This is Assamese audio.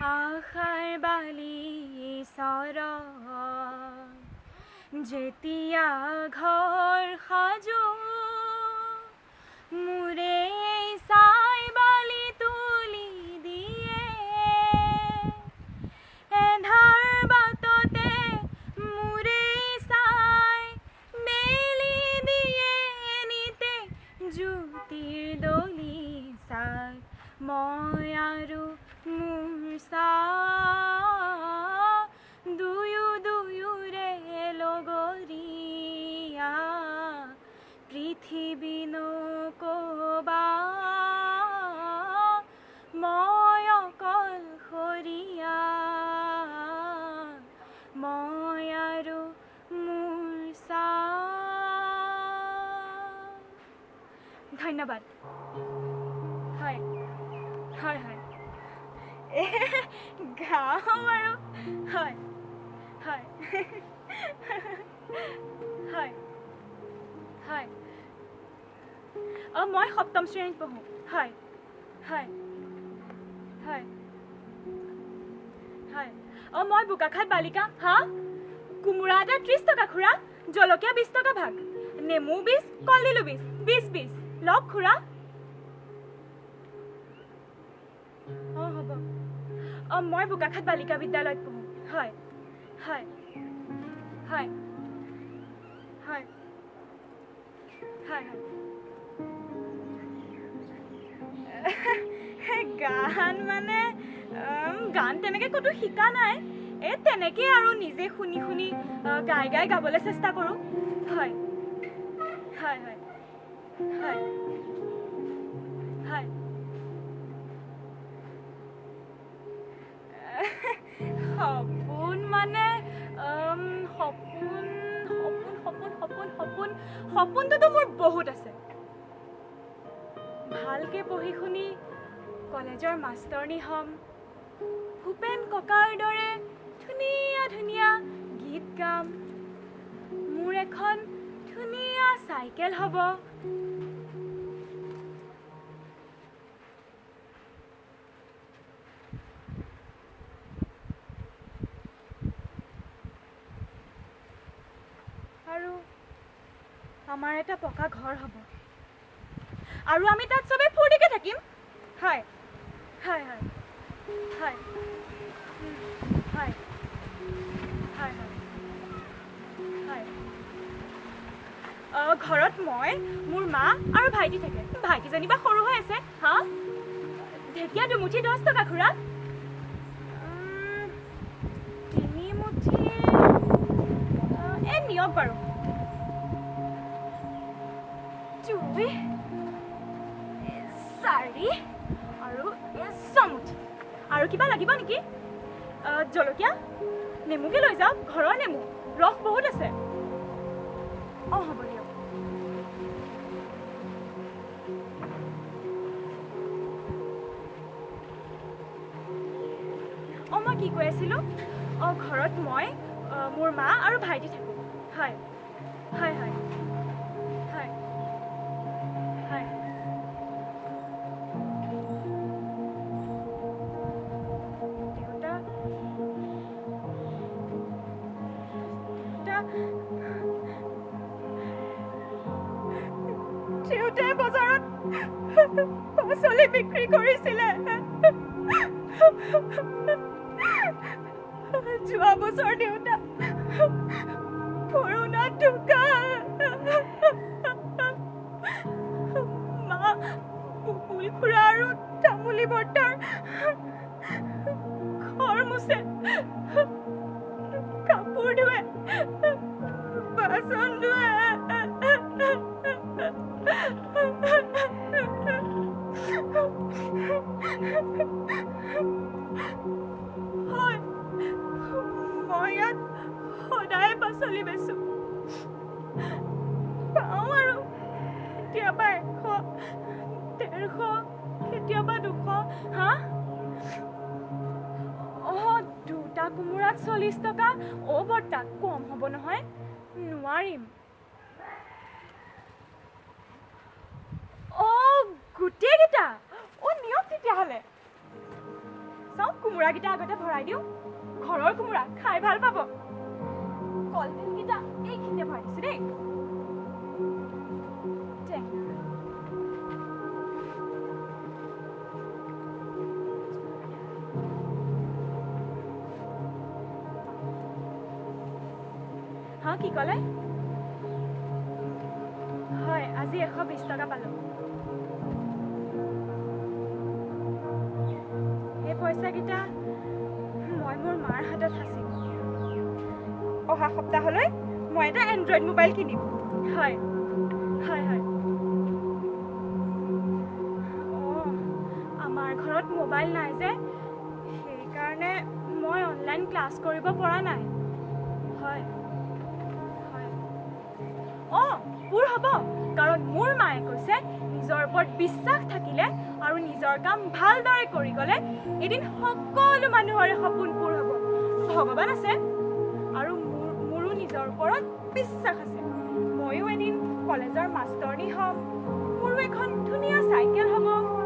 আশাৰ বালি চৰ। যেতিয়া ঘৰ সাজো মোৰে চাই বালি তুলি দিয়ে, এন্ধাৰ বাটতে মোৰে চাই মেলি দিয়ে নিতে জ্যোতিৰ দলিচাত। মই আৰু মোৰ ছাঁ দুয়ো দুয়োৰে লগৰীয়া, পৃথিৱী নকবা মই অকলশৰীয়া। মই আৰু মোৰ ছাঁ। ধন্যবাদ। হয় হয় হয়, গাওঁ আৰু। হয় হয় হয় হয়। অঁ, মই সপ্তম শ্ৰেণীত পঢ়োঁ। হয় হয় হয় হয়। অঁ, মই বোকাখাত বালিকা। হা, কোমোৰা এটা 30 টকা খুৰা, জলকীয়া 20 টকা ভাগ, নেমু 20, কলডিলো 20, 20 20 লওক খুৰা। অঁ, হ'ব। অঁ, মই বোকাখাত বালিকা বিদ্যালয়ত পঢ়োঁ। হয় হয় হয় হয় হয় হয়। গান মানে গান তেনেকৈ ক'তো শিকা নাই, এই তেনেকেই আৰু নিজে শুনি শুনি গাই গাই গাবলৈ চেষ্টা কৰোঁ। হয় হয় হয় হয় হয়। সপোন মানে সপোন সপোন সপোন সপোন সপোন সপোনটোতো মোৰ বহুত আছে। ভালকে পঢ়ি শুনি কলেজৰ মাষ্টৰণী হ'ম, ভূপেন ককাৰ দৰে ধুনীয়া ধুনীয়া গীত গাম, মোৰ এখন ধুনীয়া চাইকেল হ'ব। আৰু আমাৰ এটা পকা ঘৰ হ'ব, আৰু আমি তাত চবেই ফূৰ্তিকে থাকিম। হয় হয় হয় হয় হয় হয় হয় হয়। ঘৰত মই, মোৰ মা আৰু ভাইটি থাকে। ভাইটি যেনিবা সৰু হৈ আছে। হা, ঢেকীয়া দুমুঠি 10 টকা খুৰা। তিনিমুঠি এই নিয়ক বাৰু। 2, 4 আৰু 6মুঠি। আৰু কিবা লাগিব নেকি? জলকীয়া, নেমুকে লৈ যাওক, ঘৰৰ নেমু, ৰস বহুত আছে। অঁ, হ'ব দিয়ক। অঁ, মই কি কৈ আছিলোঁ? অঁ, ঘৰত মই, মোৰ মা আৰু ভাইটি থাকোঁ। হয় হয় হয় হয় হয়। দেউতা দেউতা দেউতাই বজাৰত পাচলি বিক্ৰী কৰিছিলে। যোৱা বছৰ দেউতা কৰোণাত ঢুকাল। মা বকুল খুৰা আৰু তামুলী বৰ্তাৰ ঘৰ মোচে, কাপোৰ ধোৱে, বাচন ধোৱে। হয়, মই ইয়াত সদায় পাচলি বেচোঁ। পাওঁ আৰু কেতিয়াবা 100, 150, কেতিয়াবা 200। হা, অঁ, দুটা কোমোৰাত 40 টকা। অ' বৰ্তা, কম হ'ব নহয়, নোৱাৰিম। অঁ, গোটেইকেইটা? অ' নিয়ক তেতিয়াহ'লে। চাওঁ, কোমোৰাকেইটা আগতে ভৰাই দিওঁ। ঘৰৰ কোমোৰা খাই ভাল পাব। কলডিলকেইটা এইখিনিতে ভৰাই দিছোঁ দেই। টেঙা। হা, কি ক'লে? হয়, আজি 120 টকা পালোঁ। সেই পইচাকেইটা মই মোৰ মাৰ হাতত সাঁচিম। অহা সপ্তাহলৈ মই এটা এণ্ড্ৰইড মোবাইল কিনিম। হয় হয় হয়। অঁ, আমাৰ ঘৰত মোবাইল নাই যে, সেইকাৰণে মই অনলাইন ক্লাছ কৰিব পৰা নাই। হয় হয়। অঁ, পূৰ হ'ব, কাৰণ মোৰ মায়ে কৈছে নিজৰ ওপৰত বিশ্বাস থাকিলে আৰু নিজৰ কাম ভালদৰে কৰি গ'লে এদিন সকলো মানুহৰে সপোন পূৰ হ'ব। ভগৱান আছে আৰু মোৰো নিজৰ ওপৰত বিশ্বাস আছে। ময়ো এদিন কলেজৰ মাষ্টৰণী হ'ম। মোৰো এখন ধুনীয়া চাইকেল হ'ব।